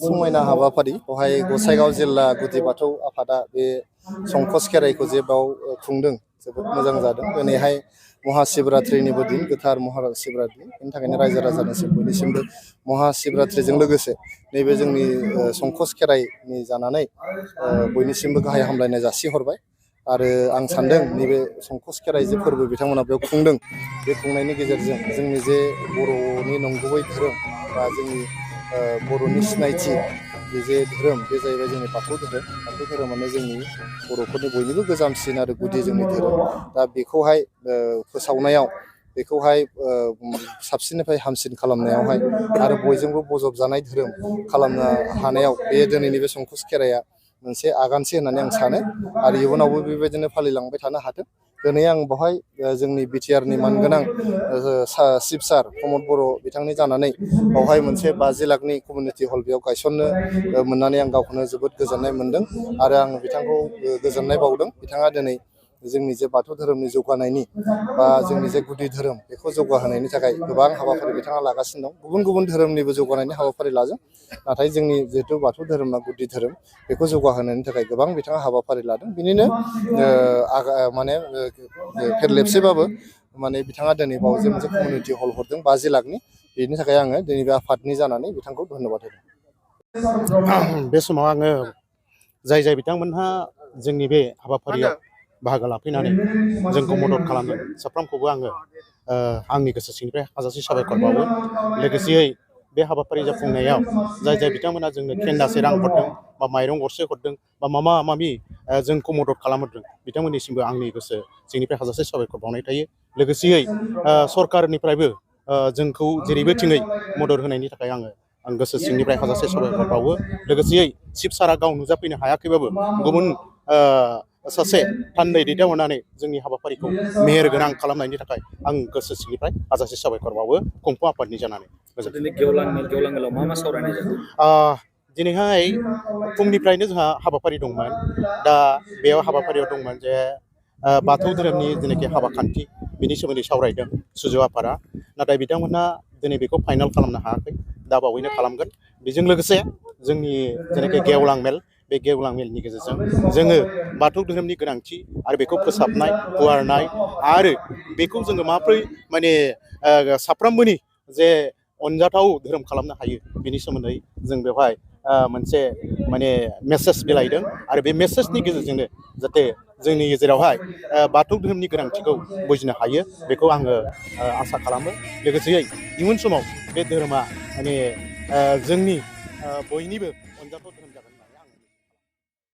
समायना हाबाफारि बेवहाय गसाइगाव जिल्ला गुदि बाथौ आफादा बे संकस खेराइखौ जे बाव खुंदों जोबोद मोजां जादों। दिनैहाय महाशिवरात्रिनिबो दिन, गोथार महाशिवरात्रि। बेनि थाखायनो रायजो राजानिसिम बयनिसिमबो महाशिवरात्रिजों लोगोसे नैबे जोंनि संकस खेराइनि जानानै बयनिसिमबो गाहाय हामलायनाय जासिहरबाय। आरो आं सानदों नैबे संकस खेराइ जे फोरबो बिथांमोना बेयाव खुंदों, बे खुंनायनि गेजेरजों जोंनि जे बर'नि नंगुबै धोरोम बा जोंनि बर'नि सिनायथि बे जे धोरोम, बे जाहैबाय जोंनि बाथौ धोरोम। बाथौ धोरोमानो जोंनि बर'फोरनि बयनिबो गोजामसिन आरो गुदि जोंनि धोरोम। दा बेखौहाय फोसावनायाव, बेखौहाय साबसिननिफ्राय हामसिन खालामनायावहाय आरो बयजोंबो बजबजानाय धोरोम खालामनो हानायाव बे दिनैनि बे संकस खेराइआ मोनसे आगानसे होननानै आं सानो। आरो इयुनावबो बेबायदिनो फालिलांबाय थानो हाथों। दिनै आं बेवहाय जोंनि बिटिआरनि मानगोनां चिफ सार प्रमद बर' बिथांनि जानानै बावहाय मोनसे 50 लाखनि कमिउनिटि हल बेयाव गायसननो मोननानै आं गावखौनो जोबोद गोजोननाय मोनदों। आरो आं बिथांखौ गोजोननाय बावदों। बिथाङा दिनै जोंनि जे बाथौ धोरोमनि जौगानायनि बा जोंनि जे गुदि धोरोम बेखौ जौगाहोनायनि थाखाय गोबां हाबाफारि बिथाङा लागासिनो दं। गुबुन गुबुन धोरोमनिबो जौगानायनि हाबाफारि लादों, नाथाय जोंनि जिहेथु बाथौ धोरोमा गुदि धोरोम, बेखौ जौगाहोनायनि थाखाय गोबां बिथाङा हाबाफारि लादों। बिनिनो माने फेरलेबसेबाबो माने बिथाङा दिनै बावैसो मोनसे कमिउनिटि हल हरदों 50 लाखनि। बेनि थाखाय आङो दिनै बे आफादनि जानानै बिथांखौ धन्यबाद होदों। बे समाव आङो जाय बिथांमोनहा जोंनि बे हाबाफारियाव बाहागो लाफैनानै जोंखौ मदद खालामदों, साफ्रोमखौबो आङो आंनि गोसो सिंनिफ्राय हाजासे साबायखर बावो। लोगोसेयै बे हाबाफारि जाफुंनायाव जाय बिथांमोना जोंनो खेन्दासे रां हरदों बा माइरं गरसे हरदों बा माबा माबि जोंखौ मदद खालामहरदों, बिथांमोननिसिमबो आंनि गोसो सिंनिफ्राय हाजासे साबायखर बावनाय थायो। लोगोसेयै सरकारनिफ्रायबो जोंखौ जेरैबोथिङै मदद होनायनि थाखाय आं गोसो सिंनिफ्राय हाजासे साबायखर बावो। लोगोसेयै चिफ सारा गाव नुजाफैनो हायाखैबाबो गुबुन सासे थान्दै दैथायहरनानै जोंनि हाबाफारिखौ मेहेर गोनां खालामनायनि थाखाय आं गोसो सिंनिफ्राय हाजासे साबायखर बावो खुंफु आफादनि जानानै। गेवलां मेलाव मा सावरायनाय जादों? दिनैहाय फुंनिफ्रायनो जोंहा हाबाफारि दंमोन। दा बेयाव हाबाफारियाव दंमोन जे बाथौ धोरोमनि जेनाखि हाबा खान्थि, बिनि सोमोन्दै सावरायदों सुजु आफादा। नाथाय बिथांमोनहा दिनै बेखौ फाइनाल खालामनो हायाखै, दा बावैनो खालामगोन। बेजों लोगोसे जोंनि जेनाखि गेवलां मेल, बे गेवलां मेलनि गेजेरजों जोङो बाथौ धोरोमनि गोनांथि आरो बेखौ फोसाबनाय, फुवारनाय आरो बेखौ जोङो माब्रै माने साफ्रोमबोनि जे अनजाथाव धोरोम खालामनो हायो, बिनि सोमोन्दै जों बेवहाय मोनसे माने मेसेज बिलाइदों। आरो बे मेसेजनि गेजेरजोंनो जाहाथे जोंनि गेजेरावहाय बाथौ धोरोमनि गोनांथिखौ बुजिनो हायो, बेखौ आङो आसा खालामो। लोगोसेयै इयुन समाव बे धोरोमा माने जोंनि बयनिबो अनजाथाव